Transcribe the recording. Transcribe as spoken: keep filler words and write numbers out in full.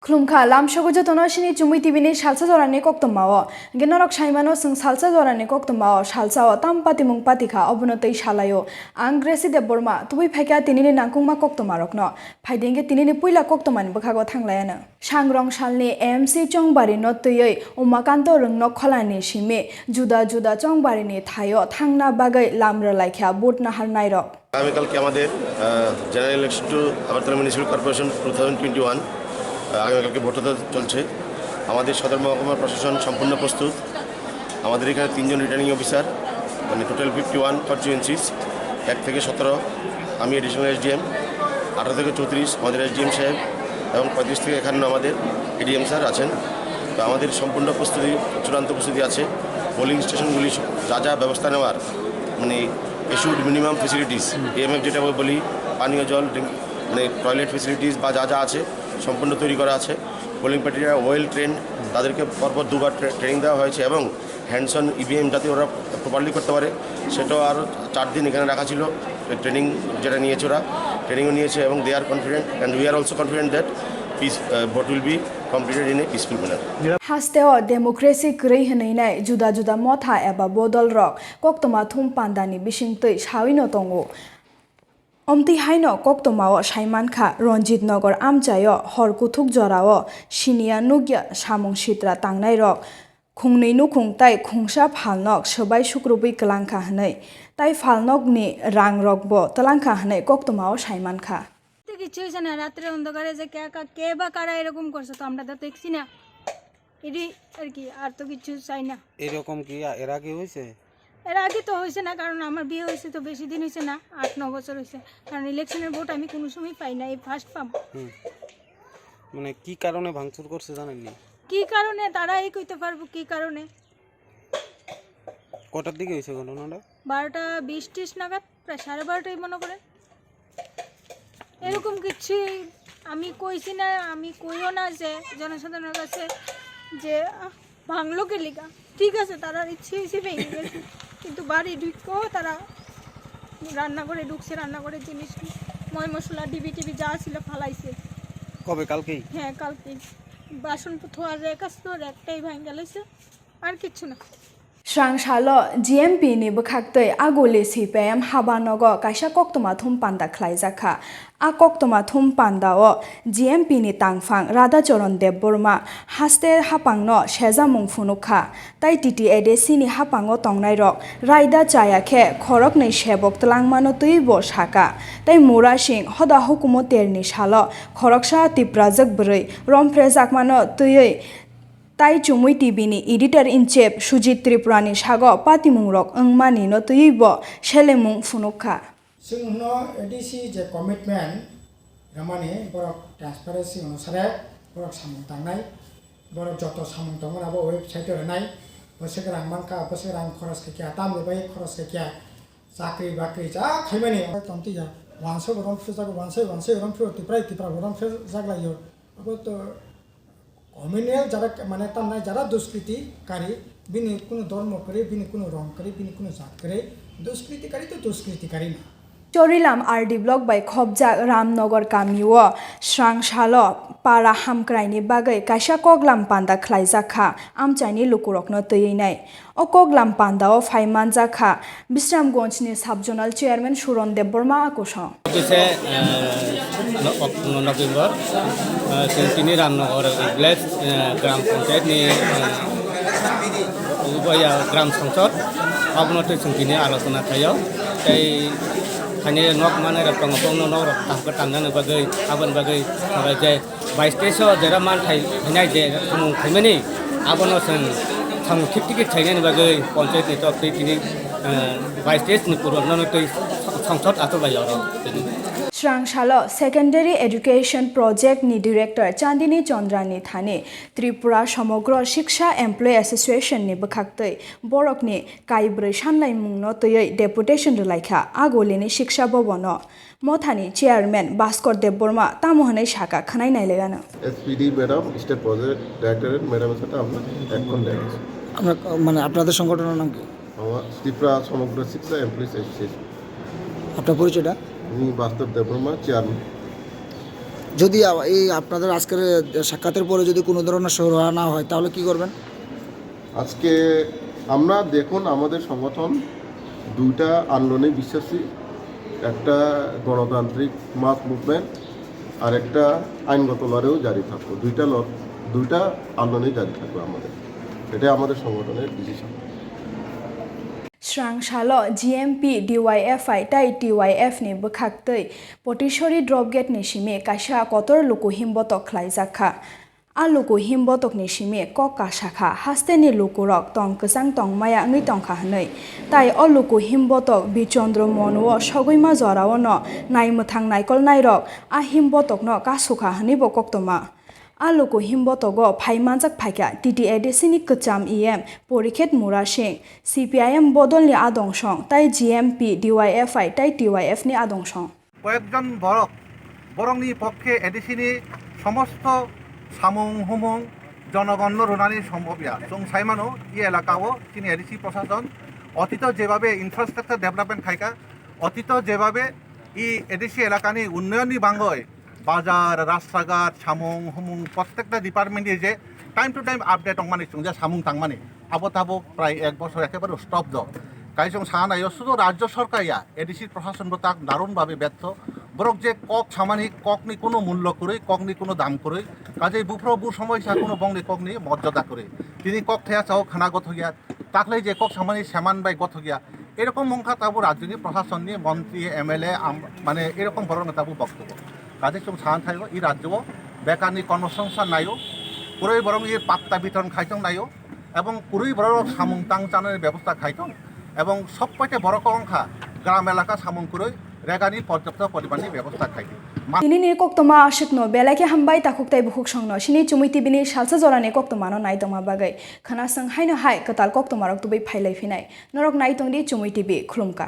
Khulumkha, lamsogo jotono sini Chumui T V ni salsa jorani koktwmao. Hwnkhe norok saimano chwng salsa jorani koktwmao, salsao tam patimung patikha, obono tei salaio. Ang Gracie Debbarma, tubui phaikha tinini nangkukma koktwmarokno. Phaidi hwnkhe tinini puila koktwmani bwkhago thanglaiano. Sangrong salni M C Chongbari no twiwi Umakanto Rwngno kholani simi juda juda Chongbarini thaio thangna bagwi lam rwlaikha vote naharnairok. আগামীকালকে আমাদের general election to Agartala municipal corporation two thousand twenty one. আগামীকালকে vote হতে চলছে। আমাদের সদর মহকুমার প্রশাসন সম্পূর্ণ প্রস্তুত। আমাদের এখানে তিনজন রিটার্নিং অফিসার, মানে টোটাল ফিফটি ওয়ান কনস্টিটুয়েন্সিস, এক থেকে সতেরো, আমি অ্যাডিশনাল এসডিএম, আঠারো থেকে চৌত্রিশ আমাদের এসডিএম সাহেব, এবং পঁয়ত্রিশ থেকে একান্ন আমাদের এডিএম স্যার আছেন। তো আমাদের সম্পূর্ণ প্রস্তুতি, চূড়ান্ত প্রস্তুতি আছে। পোলিং স্টেশনগুলি যা যা ব্যবস্থা নেওয়ার, মানে এসিউড মিনিমাম ফেসিলিটিস, এএমএফ যেটা আমরা বলি, পানীয় জল, ড্রিঙ্ক, মানে টয়লেট ফেসিলিটিস বা যা যা আছে, সম্পূর্ণ তৈরি করা আছে। পোলিং পার্টিরা ওয়েল ট্রেন্ড, তাদেরকে পরপর দুবার ট্রে-, ট্রেনিং দেওয়া হয়েছে এবং হ্যান্ডস অন ইভিএম যাতে ওরা প্রপারলি করতে পারে, সেটাও আরও চার দিন এখানে রাখা ছিল ট্রেনিং, যেটা নিয়েছে ওরা, ট্রেনিংও নিয়েছে এবং they are confident and we are also confident that peace, uh, vote will be completed in a peaceful manner. Hasteo democracy kwrwi hwnwi nai juda juda motha eba bodol rok koktwma thum pandani bisingtwi sawi no tongo. Omtwi haino koktwmao saimankha, Ranjit Nagar amchaio hor kuthuk jorao siniya nukya samung sitra tangnairok khungnwi nukhung tai khungsa phalnok swbai sukrubwi kwlangkha hwnwi, tai phalnokni rangrokbo twlangkha hwnwi koktwmao saimankha. তো কিচ্ছু হয়েছে না, রাত্রে অন্ধকারে যে কে কা-, কে বা কারা এরকম করছে তো আমরা তো দেখছি না। এটি আর কি, আর তো কিচ্ছু চাই না। এরকম কি আ-, এর আগে হয়েছে? এর আগে তো হয়েছে না, কারণ আমার বিয়ে হয়েছে তো বেশি দিন হয়েছে না, আট ন বছর হয়েছে। কারণ ইলেকশনের ভোট আমি কোনো সময় পাই না, এই ফার্স্ট পাম। হুম। মানে কি কারণে ভাঙচুর করছে জানেননি? কি কারণে, তারাই কইতে পারবো কি কারণে। কটার দিকে হয়েছে ঘটনাটা? বারোটা বিশ ত্রিশ নাগাদ, প্রায় সাড়ে বারোটাই মনে করেন। এরকম কিছু আমি কইছি না, আমি কইও না যে জনসাধারণের কাছে যে, আহ, ভাঙলো কে লিগা। ঠিক আছে, তারার ইচ্ছে হয়েছে ভেঙে গেছে, কিন্তু বাড়ি ঢুকেও তারা রান্নাঘরে ঢুকছে, রান্নাঘরের জিনিস, ময় মশলা, ডিবি টিবি যা ছিল ফালাইছে। কবে? কালকেই? হ্যাঁ, কালকেই। বাসন ধোয়া যায়, কাজ তো একটাই ভাঙে গেছে, আর কিচ্ছু না। Srang salo G M P ni bwkhaktwi Aguli C P I M haba nogo kaisa koktwma thum panda khlaijak kha. A koktwma thum pandao G M P ni tangphang Radhacharan Debbarma haste hapangno sejamung phunuk kha, tai T T A D C ni hapango tongnairok raida chaya khe khoroknwi sebok twlangmano twibo saka, tai Mura Singh hoda hukumu terni salo khoroksa Tiprajwk bwrwi romphrjakmano twiwi Tai Chumui T V ni editor in chief Sujit Tripura ni sago patimungrok wngmani no twiwi bo selemung phunuk kha. Chwng hwno A D C je commitment rwmani borok transparency onusare borok samung tangnai, borok joto samung tongmani abo website o rwnai, bwswk rang mankha, bwswk rang khoros khaikha, tamni bai khoros khaikha, chakri bakri ja khaimani. Tongtwi ya, wansai bo romphru jago, wansai wansai romphru, Tiprai Tipra bo romphru jaglaio, abo to Communal jara, mane tamnai jara duskriti kari, bini kunu dormo kari, bini kunu rong kari, bini kunu jat kari, duskriti kari to duskriti kari na. Chorilam R D block bai khopjak Ramnagar kamio srang salo para hamkraini bagwi kaisa koklam panda khlaijak kha amchaini lukurokno twiwi nai. O koklam pandao phai manjak kha Bisramganj ni sub zonal chairman Suron Debbarma akusong. Tise, eh, no-, ok-, no-, November, eh, chwng tini Ramnagar village, eh, gram panchayat ni, eh, uboya gram sangsad, abono tei chwng tini alochona khaio. Tei thani nok manai rok tongo, bongno nok rok kaham khe tangnani bagwi, aboni bagwi sabai je Vice President o jera manthai hinai je samung khaimani, abono chwng samung thik thik khe khainani bagwi panchayat ni tok twi tini, eh, Vice President ni purbo no twi sangsad achuk lai oro tini. Srang salo Secondary Education Project ni Director Chandini Chandra ni thani Tripura Somogro Shiksha Employee Association ni bwkhaktwi borok ni kaibrwi sanlaimung no twiwi deputation rwlaikha Aguli ni Shiksha Bhavan o. Mothani chairman Bhaskar Debbarma tamo hwnwi saka khwnai nailaigano. SPD madam, state project directorate ম্যাডামের সাথে আমরা এখন দেখা। আমরা, মানে, আপনাদের সংগঠনের নাম কি? আমার ত্রিপুরা সমগ্র শিক্ষা এমপ্লয়িজ অ্যাসোসিয়েশন। আপনার পরিচয়টা? আমি বাস্তব দেববর্মা, চেয়ারম্যান। যদি আ-, এই আপনাদের আজকের সাক্ষাতের পরে যদি কোনো ধরনের সুরাহা না হয়, তাহলে কি করবেন? আজকে আমরা, দেখুন, আমাদের সংগঠন দুইটা আন্দোলনে বিশ্বাসী, একটা গণতান্ত্রিক মাস মুভমেন্ট আর একটা আইনগত লড়াইও জারি থাকবো। দুইটা ল-, দুইটা আন্দোলনে জারি থাকবো আমাদের, এটাই আমাদের সংগঠনের decision. Srang salo G M P, D Y F I tei T Y F ni bwkhak twi Potisori drop gate ni simi kaisa kotor luku himbotok khlaijak kha. A luku himbotok ni simi kok kasa kha, haste ni lukurok tong kwchang tong maya wngwi tong kha hwnwi. Tai o luku himbotok Bichandra Mon o sogwi ma jora o no nai mwthang naikol nairok a himbotok no kasu kha hwnwi bo koktoma. A luku himbotogo phai manjak phaikha T T A D C ni kwcham E M Porikhet Mura Singh, C P I M bodolni adongsong tei G M P, D Y F I tei T Y F ni adongsong. কয়েকজন বরক, বরংনি পক্ষে এডিসি নি সমস্ত সামুং হুমুং জনগণ রুনানি সম্ভব ইয়া। চুং সাইমানো ই এলাকাও চিনি এডিসি প্রশাসন অতীত যেভাবে ইনফ্রাস্ট্রাকচার ডেভেলপমেন্ট খাইকা, অতীত যেভাবে ই এডিসি এলাকানি উন্নয়ননি বাঙ্গই বাজার, রাস্তাঘাট, সামুং হুমুং প্রত্যেকটা ডিপার্টমেন্টে যে টাইম টু টাইম আপডেট অংমানি চুং যে সামুং তাংমানি abo tabuk prai ek bochor ekebare stop do. Kaisong sana naio sudu rajyo sorkar ya, A D C প্রশাসন bo tak দারুণ ভাবে ব্যর্থ। বরং যে কক সামানি, kokni কোনো মূল্য kwrwi, kokni কোনো দাম kwrwi, কাজেই বুফ্রো বু সমস্যা কোনো বংনি kokni মর্যাদা kwrwi। Tini kok thaya sao khana gothok ya, takhlai je kok samani seman bai gothok ya। এরকম wngkha tabuk rajyoni প্রশাসননি মন্ত্রী, M L A, আম-, মানে এরকম borokno tabuk বক্তব্য। Kaisong sana thaio, i rajyo bekarni কর্মসংস্থান naio, kwrwi borok i patta বিতরণ khaitong naio, এবং kwrwi borok samung tang chanani ব্যবস্থা khaitong, এবং সবকয়টা borok wngkha গ্রাম এলাকা samung kwrwi regani পর্যাপ্ত পরিমাণনি ব্যবস্থা khaitong। Ma- Tinini koktoma aswkno belai khe hambai takhuk tei bukhuk songno sini Chumui T V ni salsa jorani koktoma no naitongma bagwi. Khwna swng haino hai kwtal koktoma rok tubui phailai phinai. Norok naitongdi Chumui T V, khulumkha.